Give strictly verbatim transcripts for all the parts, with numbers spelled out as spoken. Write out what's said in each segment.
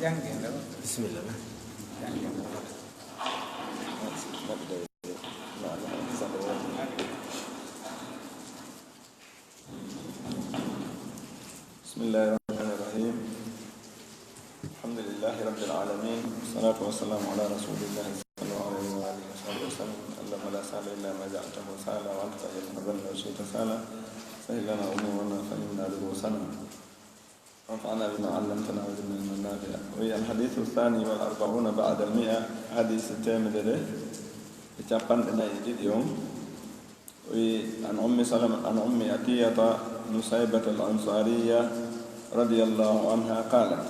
Janngen ɗoo. Bisimilla. Janngen ɗoo. بسم الله الرحمن الرحيم. الحمد لله رب العالمين. والصلاة والسلام على رسول الله صلى الله عليه وآله وصحبه وسلم. اللهم لا سهل إلا ما جعلته سهلا وأنت تجعل الحزن إذا شئت سهلا. سهل لنا أمورنا فإنا رؤوسنا. وانفعنا بما علمتنا وزدنا علما نافعا. وهي الحديث الثاني والأربعون بعد المئة، حديث تيمدر إيه شابان إيه ديون. وهي عن أم سلمة، عن أم عطية نسيبة الأنصارية رضي الله عنها قالت،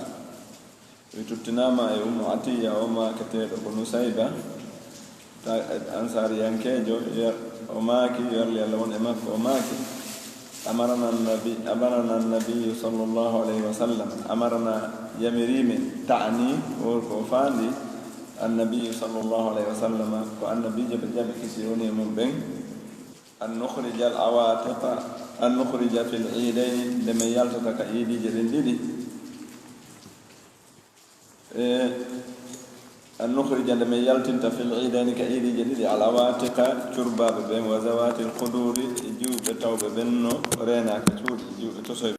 وهي تتناما إيه أم عطية وما كتير أم نسيبة، ta-, Ansaariyankeejo, yo-, o maaki, yo Alla, Alla won e makko, o maaki, "Amarana nabi-, amarana nabiyu sallallahu alayhi wa sallam, amarana, yamiri men, ta'ani, wor ko o faandi, annabiyu sallallahu alayhi wa sallam, ko annabiijo ɓe jaɓi kisi woni e mum ɓen, an nukhrija al awatiqa, an nukhrija fil iidayni, nde men yaltata ka iidiije ɗen ɗiɗi." E, an nukhrija, nde men yaltinta, fil iidayni, ka iidiije ɗiɗi, al awatiqa, curbaaɓe ɓen, wa zawatil khuduri, e jiwɓe tawɓe ɓen no reenaaka cuuɗi, e jiwɓe tosoyɓe.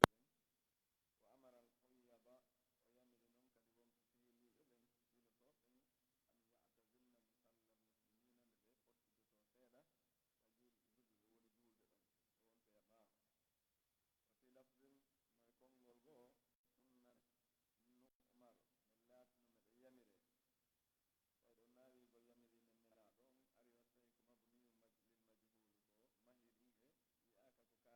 وفي لفظ، mo e konngol goo, كنا نؤمر، men laatino miɗen yamire. Ɓay ɗoo naawigol yamirii men Nelaaɗo on, ari on tawi ko mabniyun maj-, lil majhuuli, ko mahii ɗun e wi'aaka ko kaari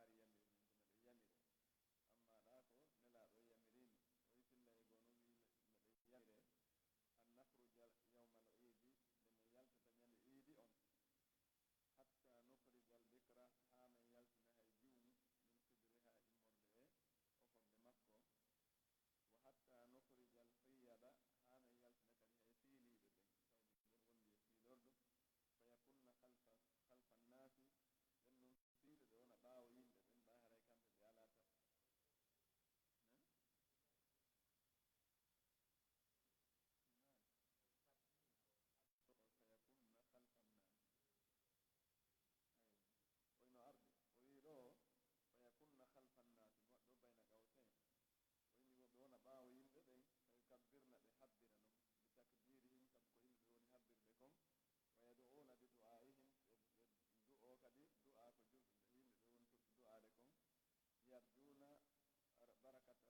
yamiri men, ko miɗen yamire. Ammaa ɗaa ko Nelaaɗo yamirii men. O wi'i fillay goo non wi'i miɗen yamire, أن نخرج يوم العيد، nde men yaltata ñande iidi on. حتى نخرج البكر، haa men yaltina hay juum, من خدرها، immorde e oforde makko. وحتى نخرج الحيض، haa men yaltina kadi hay fiiliiɓe ɓen, tawɓe ɓen wondi e fiilordu. فيكن خلف، خلف الناس، ɓen ɗon fiiɓe ɓe wona ɓaawo yimɓe ɓen, ɓay haray kamɓe ɓe alaa ta-, فيكن خلف الناس. Aywa. O hino ardi, o wi'i ɗoo, فيكن خلف الناس، mi waɗɗoo بين قوسين. O inni wo ɓe wona ɓaawo yimɓe ɓen, فيكبرن، ɓe habbira non, بتكبيرهم، sabu ko yimɓe woni habbirde kon, ويدعون بدعائهم، ɓe, ɓe du'oo kadi du'aa ko julɓe, yimɓe ɓe woni du'aade kon, يرجون بركة ذلك،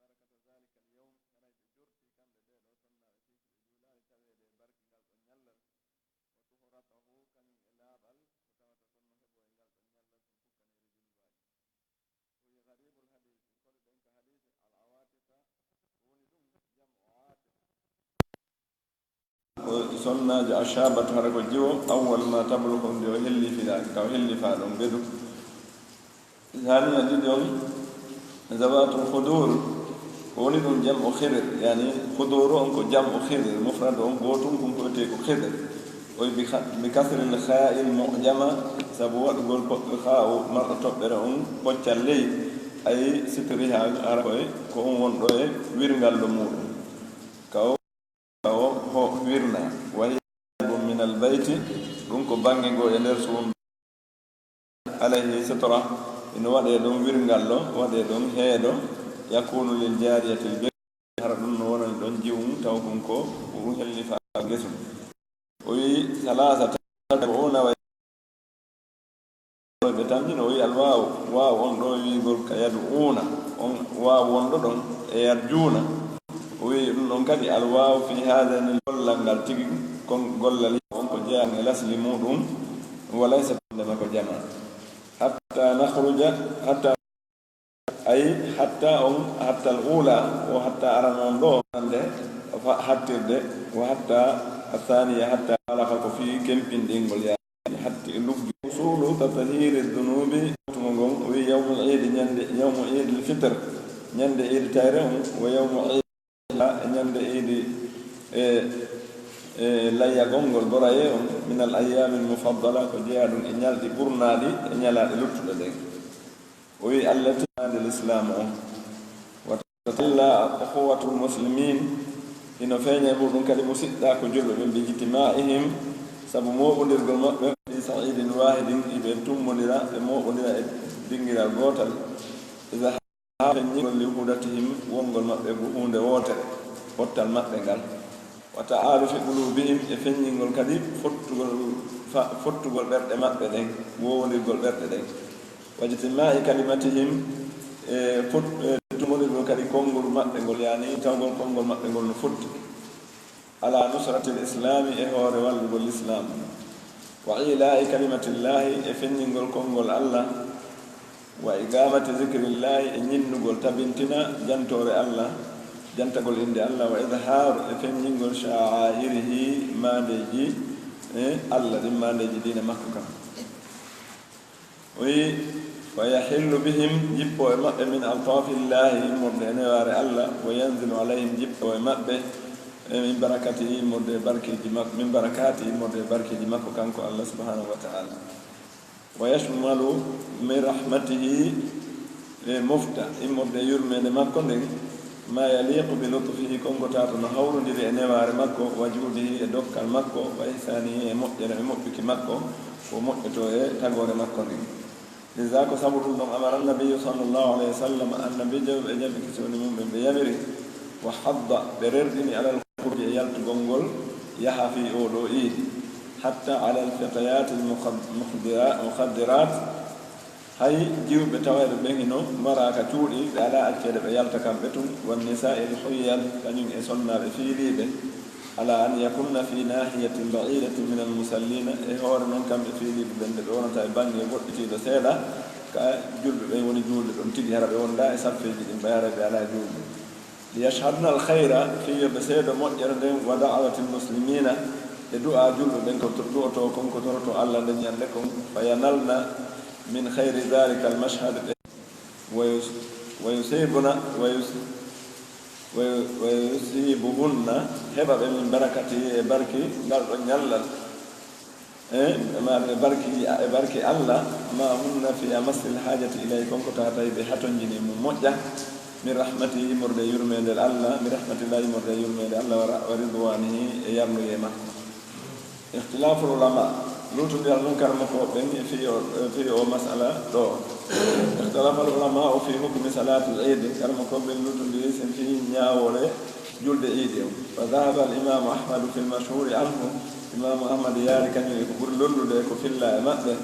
بركة ذلك اليوم، haray ɓe jortii kamɓe ɓee ɗoo sonnaaɓe fii si ɓe juulaali taweede e barki ngal ɗon ñallal, وطهرته، kañum e laaɓal ko tawata kon no heɓoo e ngal ɗon ñallal kon fukkaneede junubaaji. وهي غريب الحديث، koɗuɗen ka hadiisi al-awaatiqa, ko woni ɗun jam'u aatiq. Ko sonnaajo ashaabatu, hara ko jiwo, awwal ma tablughu, nde o hellifiraa, ka o hellifaa ɗon mbeɗu. Saaniya ɗiɗi on, zawaatul khudur, ko woni ɗun jam'u khidr, yani khuduru on ko jam'u khidr, mufradu on gootun kun ko wi'etee ko khidr. O wi'i bi kha-, bi kasril khaa'il mu'jama, sabu waɗugol ko khaa'u marɗo toɓɓere on poccal ley, ay sitriha, hara ko e, ko on wonɗo e wirngallo muuɗum. Ka o Ka o ho wirna, wa hiya jaibun min al bayti, ɗun ko bange goo e nder suudu. Alayhi sitra, ino waɗee ɗon wirngallo, waɗee ɗon heedo, yakunu lil jariyatil birri, hara ɗun no wonani ɗon jiwun, taw kun ko ɗun hellifaa gesun. O wi'i, salasata, yad'una wa Ɓe tamƴino, o wi'i, al waawu, waawu on ɗoo wi'ugol ka yad'uuna, on waawu wonɗo ɗon e yarjuuna. O wi'i ɗun ɗon kadi, al waawu fi haadayni, gollal ngal tigi, kon gollal on ko jeyaa e lasli muuɗum, wa laysa, wonndema ko jamaa. Hatta nakhruja, hatta Ay, hatta on, hatta al ula, o hatta arano on ɗoo, hande, fa-, hattirde, wa hatta athaniya, hatta alaqa ko fii kempinɗingol, yaani, hatti luggi. Usulu tatahiri dunubi, tuma ngon, o wi yawmul iidi, ñande, yawmu iidil fitr, ñande iidi tayre on, wa yawmu iidi e ñande iidi, e, e layyagol ngol boraye on, min al ayyamil mufaddala, ko jeyaa ɗun e ñalɗi ɓurnaaɗi e ñalaaɗe luttuɗe ɗen. O wi'i, allati, maande lislaamu on. Wata Tilla ukhuwatul muslimin, hino feeña e muɗum kadi musiɗɗaaku julɓe ɓen, bi ijtima'ihim, sabu mooɓondirgol maɓɓe, fi sa'idin wahidin, hiɓe tumbondira, ɓe mooɓondira e dingiral gootal. Iza ha feññingol li wuhudatihim, wongol maɓɓe ko huunde wootere, pottal maɓɓe ngal. Wa ta'alufi qulubihim, e feññingol kadi fottugol fa-, fottugol ɓerɗe maɓɓe ɗen, woowondirgol ɓerɗe ɗen. Wa ijtima'i kalimatihim, e fot-, e tumbondirgol kadi konngol maɓɓe ngol, yani tawgol konngol maɓɓe ngol no fotti. Ala nusratil islami, e hoore wallugol lislaam. Wa ila'i kalimatillahi, e feññingol konngol Allah. Wa iqamati zikrillahi, e ñinnugol tabintina jantoore Allah, jantagol innde Allah. Wa idharu, e feññingol sha'airihi, maandeeji, e Allah ɗin, maandeeji diina makko kan. O wi'i, "Fa yahillu bihim", jippo e maɓɓe, "min altaafillahi", immorde e newaare Allah, "wa yanzilu alayhim", jippo e maɓɓe, e "min barakatihi", immorde e barkeeji makko, "min barakatihi", immorde e barkeeji makko kanko Allah subhanahu wa ta'ala. "Wa yashmalu min rahmatihi", e mofta, immorde e yurmeende makko nden, "ma yaliqu bi lutfihi", kon ko tawata no hawrondiri e newaare makko, "wa juudihi", e dokkal makko, "wa ihsanihi", e moƴƴere, e moƴƴuki makko, ko moƴƴoto e tagoore makko nden. Liza, ko sabu ɗum ɗon, amara annabiyyu sallallahu alayhi wa sallam, annabiijo e jam e kisiyee woni mum ɓen ɓe yamiri, wa hadda, ɓe rerɗini, alal khuruji, e yaltugol ngol yaha fii oo ɗoo iidi, hatta alal fatayatil mukhad-, mukhdira-, mukhaddirat, hay jiwɓe tawayɓe ɓen hino maraaka cuuɗi, ɓe alaa acceede ɓe yalta kamɓe tun, wan nisa'il huyyad, kañum e sonnaaɓe fiiliiɓe, ala an yakunna fi nahiyatin ba'idatin minal musallina, e hoore non kamɓe fiiliiɓe ɓen nde ɓe wonata e bannge goɗɗitiiɗo seeɗa ka julɓe ɓen woni juulde ɗon tigi, hara ɓe wondaa e saffeeji ɗin ɓay hara ɓe alaa juulde. Li yashhadna al khayra, fii yo ɓe seedo moƴƴere nden, wa da'watil muslimina, e du'a julɓe ɓen ko to-, du'oto kon, ko toroto Alla nden ñande kon, fa yanalna min khayri dhalika al mashhad, ɓe, wa yus-, wa yusibuna, wa yus-, wa yu-, wa yusibuhunna, heɓa ɓe min barakati, e barki ngal ɗon ñallal. E, ma, e barki, e barki Alla, ma hunna fi amassil haajati ilay, kon ko tawata ɓe hatonjini mo moƴƴa, min rahmatihi, immorde e yurmeende Alla, min rahmatillah, immorde e yurmeende Alla, wa ra-, wa ridwanihi, e yarluyee makko. Ikhtilaful ulama, luutondiral non karamokooɓe ɓen e fii o, e fii o mas'ala ɗoo. Ikhtalafal ulama'u fi hukmi salatil iid, karamokooɓe ɓen luutondiri sen fii ñaawoore julde iidi on. Fa dhahaba al imaamu Ahmadu fil mashhuri anhu, imaamu Ahmad yaari kañum e ko ɓuri lollude ko filla e maɓɓe,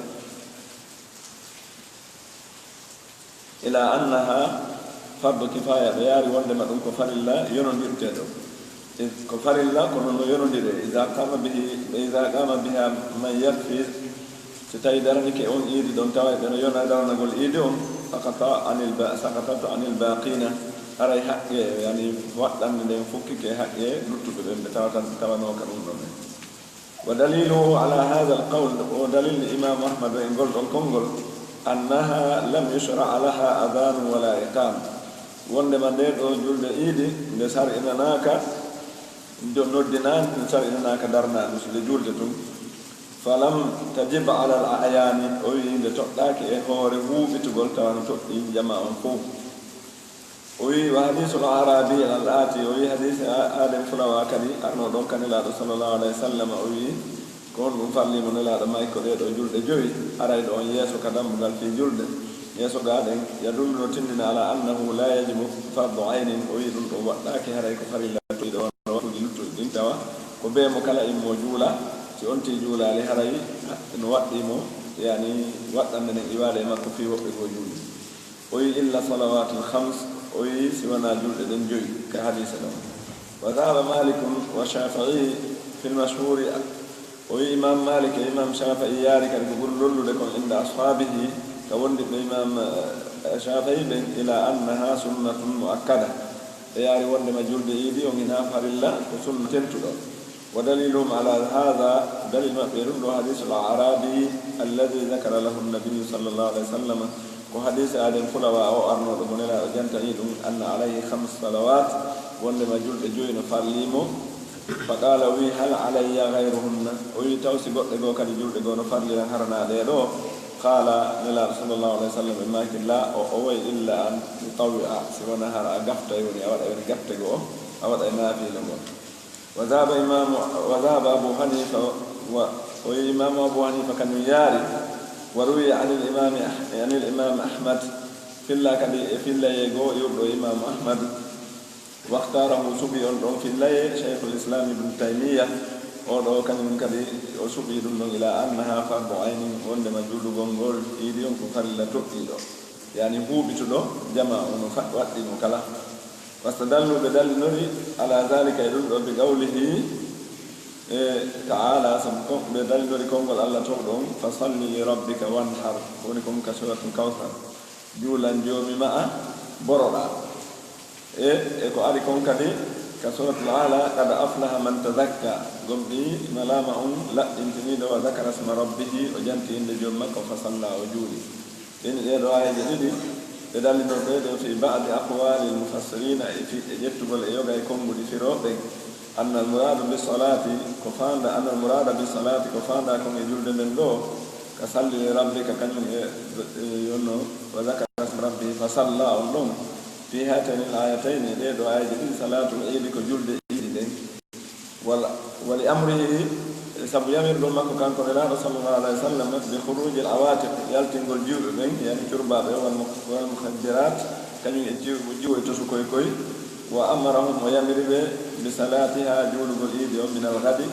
ila annaha fardu kifaya, ɓe yaari wondema ɗum ko farilla yonondirteeɗo. Is-, ko farilla, kono no yonondire, iza qama bihi, iza qama biha man yakfi, si tawi daranike on iidi ɗon, tawa ɓe no yona daranagol iidi on, saqata anil ba-, saqatat anil baqina, haray haqqe, yani waɗɗande nden fukkike haqqe luttuɓe ɓen ɓe tawata, tawanooka ɗum ɗon ɓen. Wa daliluhu ala hadha al qawl, o dalil Imam Ahmad e ngol ɗon konngol, annaha lam yushra' laha adhanun wala iqama, wondema nde ɗo julde iidi nde sar'inanaaka, nde noddinaaka, nde sar'inanaaka darnaandu, si nde julde tun. Falam tajib ala al a'yani, o wi'i nde toɗɗaaki e hoore huuɓitugol tawa no toɗɗii jamaa on fow. O wi'i, wa hadiisul a'raabi al aati, o wi'i hadiisi a-, aaden fulawaa kadi arnoo ɗon ka Nelaaɗo sallallahu alayhi wa sallam, o wi'i, ko honɗum farlii mo Nelaaɗo maaki ko ɗee ɗoo julɗe jowi, arayɗo on yeeso ka dambugal fii julde, yeeso gaaɗen, yadullu no tinndina ala annahu laa yajibu fardu aynin, o wi'i ɗum ɗum waɗɗaaki haray ko farilla luttuɗo on, waktuuji luttuɗi ɗin tawa ko bee mo kala immoo juula, si on tii juulaali haray no waɗɗii mo, yani waɗɗande nden iwaade e makko fii woɓɓe goo juuli. O wi'i, illa salawaatil khams, o wi'i, si wanaa julɗe ɗen joyi, ka hadiisa ɗon. Wa dhahaba Malikun wa Shafi'i fil mashhuri, o wi'i, Imam Malik e Imam Shafi'i yaari kadi ko ɓuri lollude kon inda ashaabihi, ka wondiɓɓe Imam, eh, Shafi'i ɓen, ila annaha sunnatun muakkada. Ɓe yaari wondema julde iidi on hinaa farilla, ko sunna tentuɗo. Wa daliluhum ala hadha, dalil maɓɓe e ɗum ɗoo hadiisul a'raabi alladhi dhakara lahu an-nabiyyu sallallahu alayhi wa sallam, ko hadiis aaden fulawaa o arnooɗo mo Nelaaɗo jantayi ɗum, anna alayhi khams salawat, wondema julɗe joyi no farlii mo. Fa qaala, o wi'i, hal alayya ghayruhunna? O wi'i, taw si goɗɗe goo kadi julɗe goo no farli lan hara hinaa ɗee ɗoo? Qaala, Nelaaɗo sallallahu alayhi wa sallam ɓe maaki, laa, o, o way illa an yutawwi'a, si wonaa hara a gaftay woni, a waɗay woni gafte goo, a waɗay naafiila goo. Wa dhahaba imaamu, wa dhahaba Abu Hanifa, wa, o wi'i imaamu Abu Hanifa kañun yaari, wa ruwiya anil imaami Ah-, anil imaami Ahmad, filla kadi e fillayee goo iwruɗo imaamu Ahmad, Waxtaarahu, suɓi on ɗon fillayee Shaykhul Islam Ibn Taymiyya, oo ɗoo kañun kadi o suɓi ɗun ɗon, ila annaha fardu aynin, wonndema juulugol ngol iidi on ko farilla toɗɗiiɗo, yaani huuɓituɗo jamaa on no fa-, waɗɗii mo kala. Wastadallu, ɓe dallinori, ala dhalika, e ɗun ɗoo, bi qawlihi, e, ta'ala, sabu kon, ɓe dallinori konngol Alla towɗo on, fa salli li rabbika wanhar, woni kon ka Suuratul Kawsar. Juulan Joomi ma'a, boroɗaa. E, e ko ari kon kadi ka Suuratul A'la, qad aflaha man tazakka, gomɗii malaama on laɓɓintiniiɗo, wa dhakara isma rabbihi, o janti innde Joomi makko, fa salla, o juuli. Ɗen ɗee ɗoo aayeeje ɗiɗi, ɓe dallinori ɗee ɗoo fi ba'di aqwalil mufassirina, e fi, e ƴettugol e yoga e konnguɗi firooɓe ɓen. Annal muraadu bi salaati, ko faanda, annal muraada bi salaati, ko faanda kon e julde nden ɗoo, ka salli li rabbika, kañun e, e, yonno, wa dhakara isma rabbihi fa salla on ɗon, fi haataynil aayatayni, e ɗee ɗoo aayeeje ɗiɗi, salaatul iidi, ko julde iidi nden. Wal, wa li amrihi, e sabu yamirgol makko kanko Nelaaɗo sallallahu alayhi wa sallam, bi khurujil awaatiq, yaltingol jiwɓe ɓen, yani curbaaɓe, wal mu-, wal mukhaddiraat, kañun e jiw-, jiwoy tosu koy koy, Wa amarahum, o yamiri ɓe, bi salaatiha, juulugol iidi on, minal ghadi,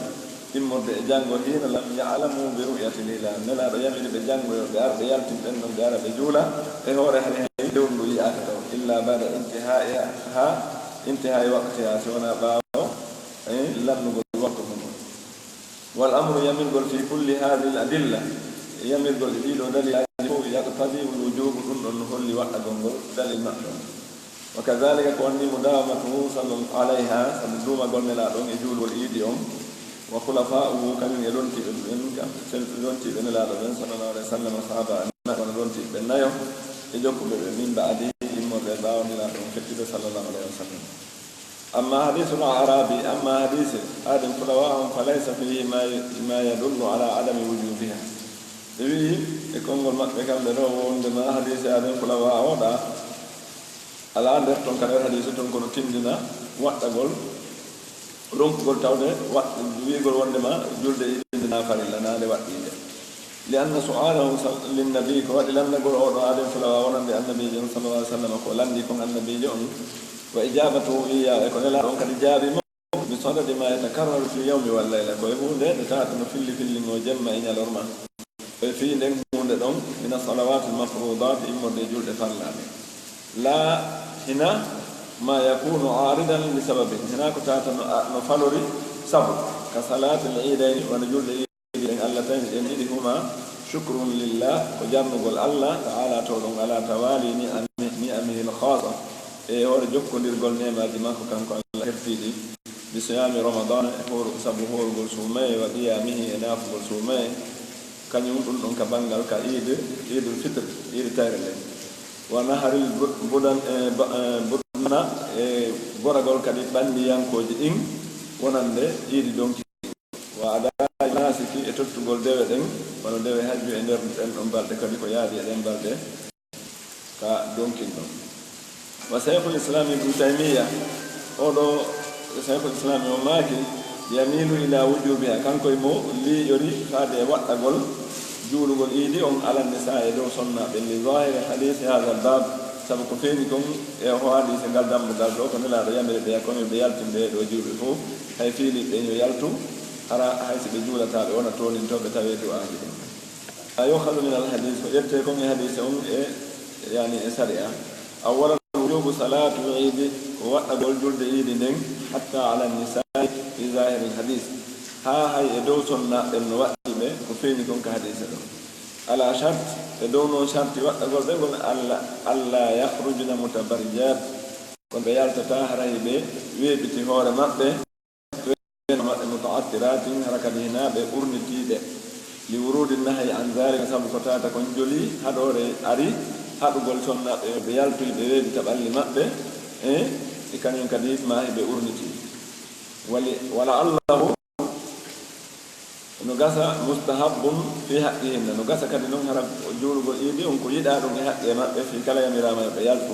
immorde e janngo, hiina lam ya'lamu bi ru'yatil hilaal. Nelaaɗo yamiri ɓe janngo yo ɓe ar, ɓe yaltin ɓen ɗon, ɓe ara ɓe juula, e hoore hari hay lewru ndu yi'aaka taw, illa ba'da intihaa'iha, intihaa'i waqtiha, si wonaa ɓaawo, eh, lannugol waktu mun on. Wal amru, yamirgol, fi kulli haadihil adilla, yamirgol e ɗii ɗoo dalilaaji fow, yaqtadi al wujuubu, ɗun ɗon no holli waɗɗagol ngol dalil maɓɓe on. Wa kadhalika, ko on nii, mudawamatuhu sall-, alayha, sabu duumagol Nelaaɗo on e juulugol iidi on, wa khulafa'uhu, kañun e lontiiɓe ɓen, kam, lontiiɓe Nelaaɗo ɓen, sallallahu alayhi wa sallam, sahaaba, kono lontiiɓe ɓen nayo, e jokkuɓe ɓe, min ba'di, immorde ɓaawo Nelaaɗo on fettude, sallallahu alayhi wa sallam. Amma hadiisul a'raabi, amma hadiise aaden fulawaa on, fa laysa fiihi ma, ma yadullu ala adami wujuubiha. Ɓe wi'i, e konngol maɓɓe kamɓe ɗoo, wonndema hadiise aaden fulawaa oo ɗaa, alaa nder ton, ka nder hadiise ton, kono tinndina waɗɗagol, ronkugol tawde waɗ-, wi'ugol wonndema julde iidi nde naa farilla, naa nde waɗɗii nde. Li anna su'aalahu sal-, linnabi, ko waɗi lanndagol oo ɗoo aaden fulawaa wonande Annabiijo on, sallallahu alayhi wa sallam, ko lanndii kon Annabiijo on, wa ijaabatuhu iyyaahu, e ko Nelaaɗo on kadi jaabii mo, bi sadadi ma yatakarraru fil yawmi wal layla, ko e huunde nde tawata no filli fillingoo jemma e ñalorma. Ko e fii nden huunde ɗon, mina salawaatil mafruudaati, immorde e julɗe farlaaɗe. Laa hina ma yakuunu aaridan li sababin, hinaa ko tawata no, a, no falori sabu, ka salaatil iidayni, wano julɗe iidi ɗen allatayni ɗen ɗiɗi, huma shukrun lillah, ko jarnugol Alla ta'ala towɗo on, ala tawaali ni'ami-, ni'amihil khaasa, e hoore jokkondirgol neemaaji makko kanko Alla hertiiɗi, bi siyaami Ramadaan, e hooru-, sabu hoorugol suumayee, wa qiyaamihi, e naafugol suumayee, kañun ɗun ɗon ka banngal ka iid, iidul fitr, iidi tayre nden. Wa naharil bu-, budan-, e ba-, e budna, e boragol kadi ɓanndiyankooji ɗin wonande iidi donki. Wa adaa'i manasiki, e tottugol dewe ɗen, wano dewe hajju e nder ɗen ɗon balɗe, kadi ko yaadi e ɗen balɗe ka donkin ɗon. Wa Shaykhul Islam Ibn Taymiyya, oo ɗoo Shaykhul Islam o maaki, yamiilu ila wujubiha, kanko e mo liiƴori faade e waɗɗagol juulugol iidi on ala nisaa e dow sonnaaɓe, li zaahiri hadiisi haadal baab, sabu ko feeñi kon e oo hadiise ngal dambugal ɗoo, ko Nelaaɗo yamiri ɓe, ko yo ɓe yaltinde e ɗoo juulɓe fow, hay fiiliiɓe ɓen yo yaltu, hara hay si ɓe juulataa, ɓe wona toonintooɓe tawee du'aaji ɗin. Ma yu'khazu minal hadiis, ko ƴettee kon e hadiise on e, yani, e sari'a. Awwalan, wujuubu salaatil iidi, ko waɗɗagol julde iidi nden, hatta ala nisaa'i fi zaahiril hadiis, haa hay e dow sonnaaɓe ɓen no waɗɗii ɓe, ko feeñi kon ka hadiise ɗon. Ala shart, e dow non sharti waɗɗagol ɓe ngon, alla, alla yakhrujna mutabarrijaat, kon ɓe yaltataa haray ɓe weeɓiti hoore maɓɓe, weeɓi maɓɓe muta'attiraatin, hara kadi hinaa ɓe urnitiiɓe, li wuruudi nahyi an zaalika, sabu ko tawata kon joli haɗoore ari, haɗugol sonnaaɓe ɓe yaltoyi ɓe weeɓita ɓalli maɓɓe, e, e kañum kadi maahi ɓe urnitii. Wali, wala Allahu No gasa, mustahabbun fi haqqihinna, no gasa kadi non hara juulugol iidi on ko yiɗaa ɗum e haqqe maɓɓe, fii kala yamiraama yo ɓe yaltu.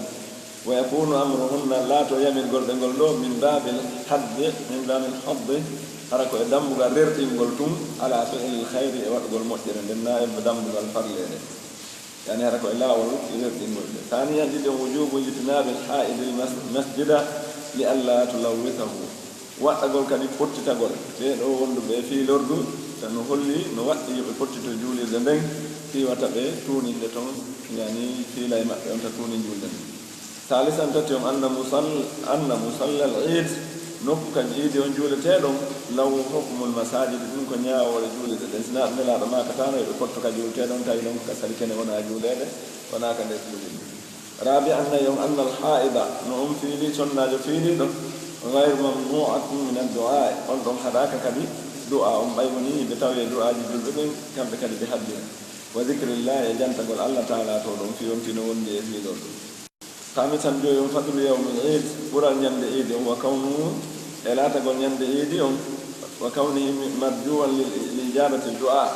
Wa yakunu amruhunna, laato yamirgol ɗe ngol ɗoo, min baabil haddi, min baabil haddi, hara ko e dambugal rerɗingol tun, ala fi'lil khayri, e waɗugol moƴƴere nden, naa e dambugal farleende. Yani hara ko e laawol rerɗingol ɗe. Saaniyan ɗiɗi on, wujubu ijtinaabil haa'idil mas-, masjida li alla tulawwithahu. Waɗɗagol kadi pottitagol ɓee ɗoo wonduɓe e fii lordu, tan no holli no waɗɗi yo ɓe pottito juulirde nden, fii wata ɓe tuuninde ton, yani fiila e maɓɓe on ta tuuni juulde nden. Saalisan tati on, anna musall-, anna musallal iid, nokku ka iidi on juuletee ɗon, lahu hukmul masaajid, ɗum ko ñaawoore juulirde nden. Si naa ɗum Nelaaɗo maakataano yo ɓe potto ka juuletee ɗon, tawi non ko ka sali kene wonaa juuleede, wonaa ka nder juulirde. Raabi'an nayi on, anna al haa'ida, no on fiili, sonnaajo fiiliiɗo, gayru mamnu'atin min ad du'aa'i, on ɗon haɗaaka kadi du'aa on, ɓay wonii ɓe tawee du'aaji julɓe ɓen, kamɓe kadi ɓe habbira. Wa zikrillahi, e jantagol Alla Taala to ɗon, fii on fii no wondi e fii ɗon. Kaamisan joyi on, fadlu yawmil iid, ɓural ñande iidi on, wa kawnuhu, e laatagol ñande iidi on, wa kawnihi marjuwan li, li ijaabati du'aa,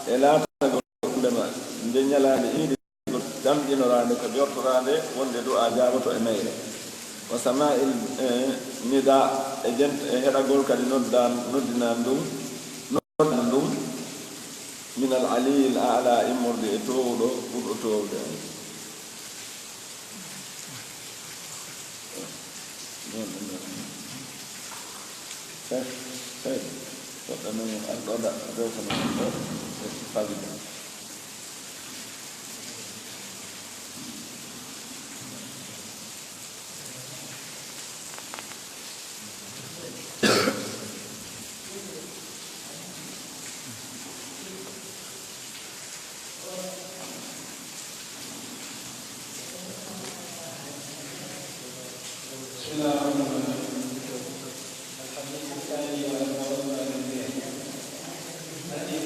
e laatagol ndema nde ñalaande iidi ɗamƴinoraande, ko jortoraande wonde du'aa jaaboto e mayre. Wa samaa'il, e, nidaa, e jent-, e heɗagol kadi noddan-, noddinan ndun, noddan ndun, min al aliyil a'la, immorde e toowuɗo, ɓurɗo toowude on. Sey, sey, goɗɗo non arɗo da, ɗo ko non ɗo, e fabida. بسم الله الرحمن الرحيم. الحديث الثاني والأربعون بعد المئة. حديث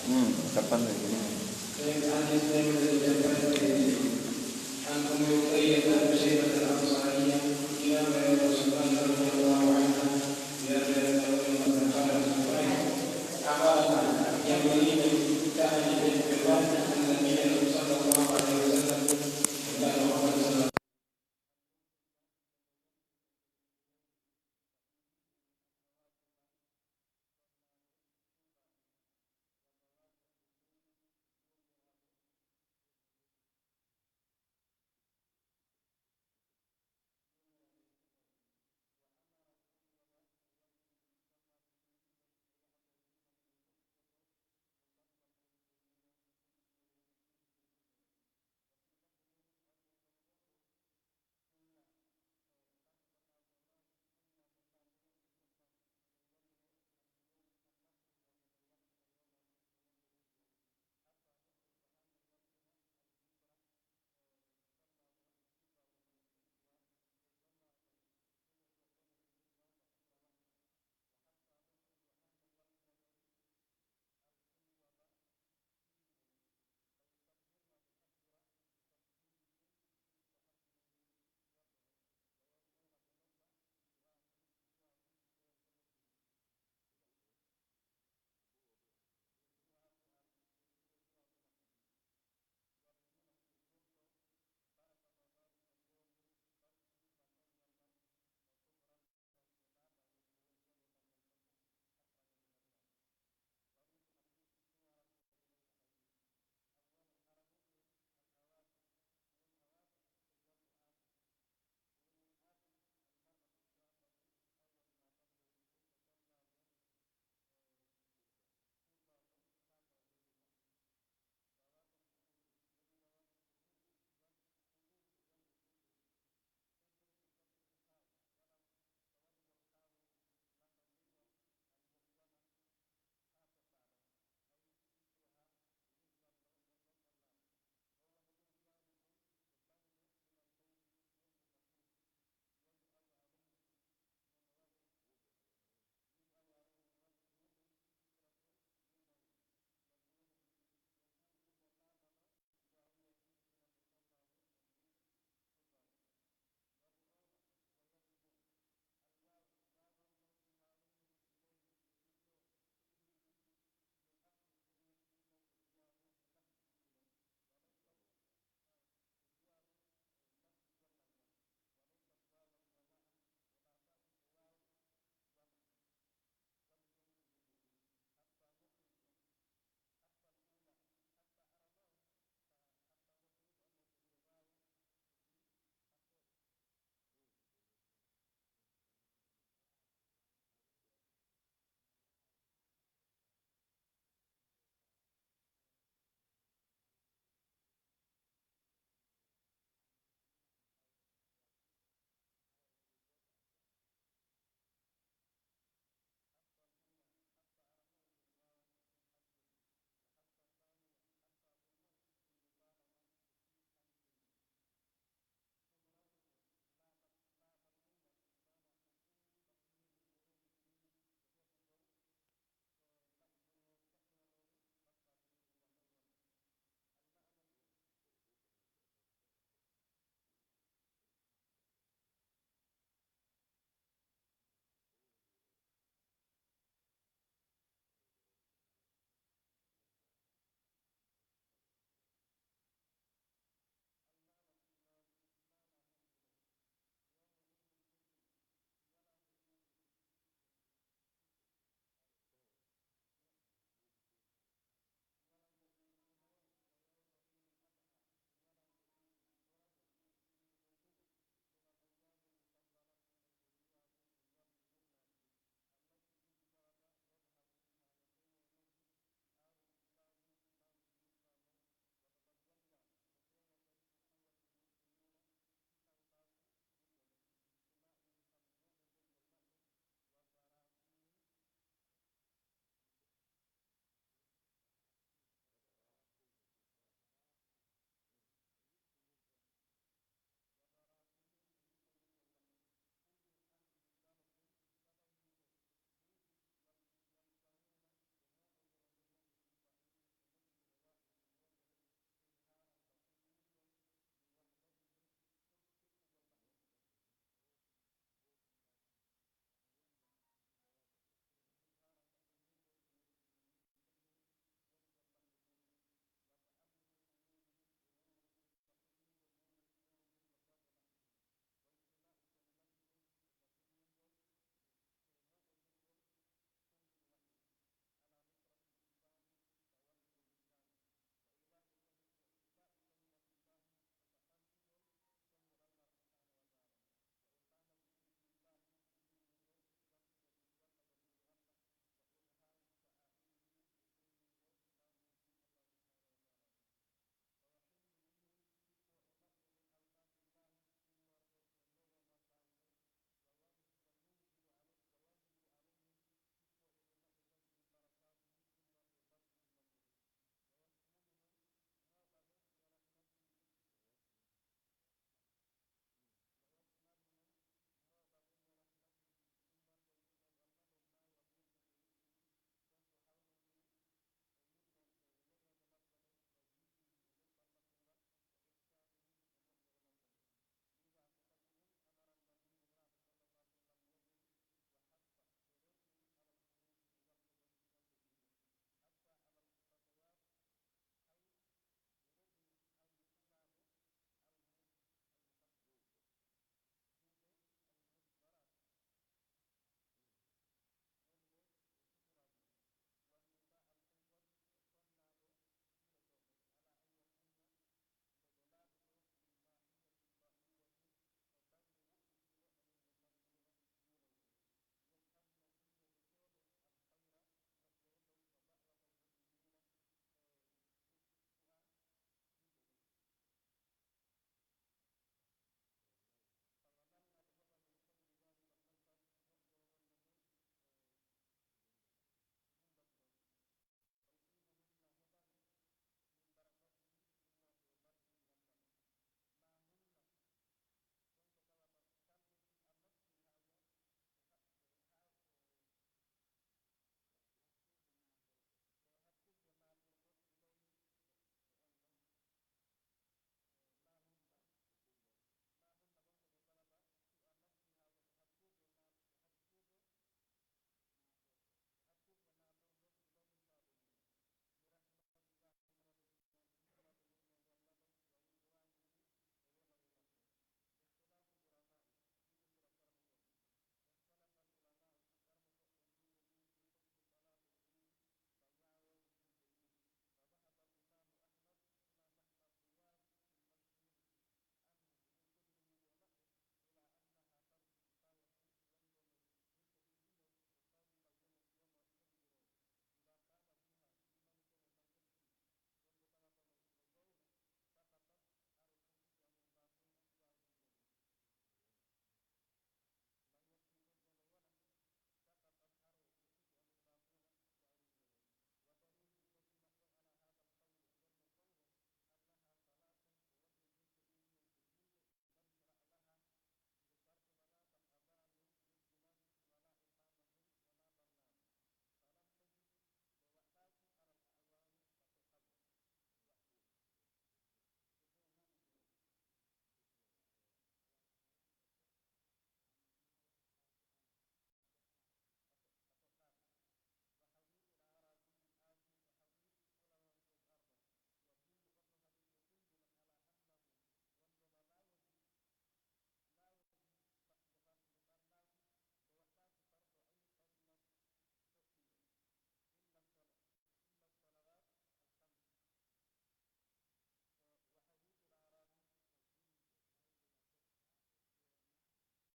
Hmm, cappanɗe ɗiɗi.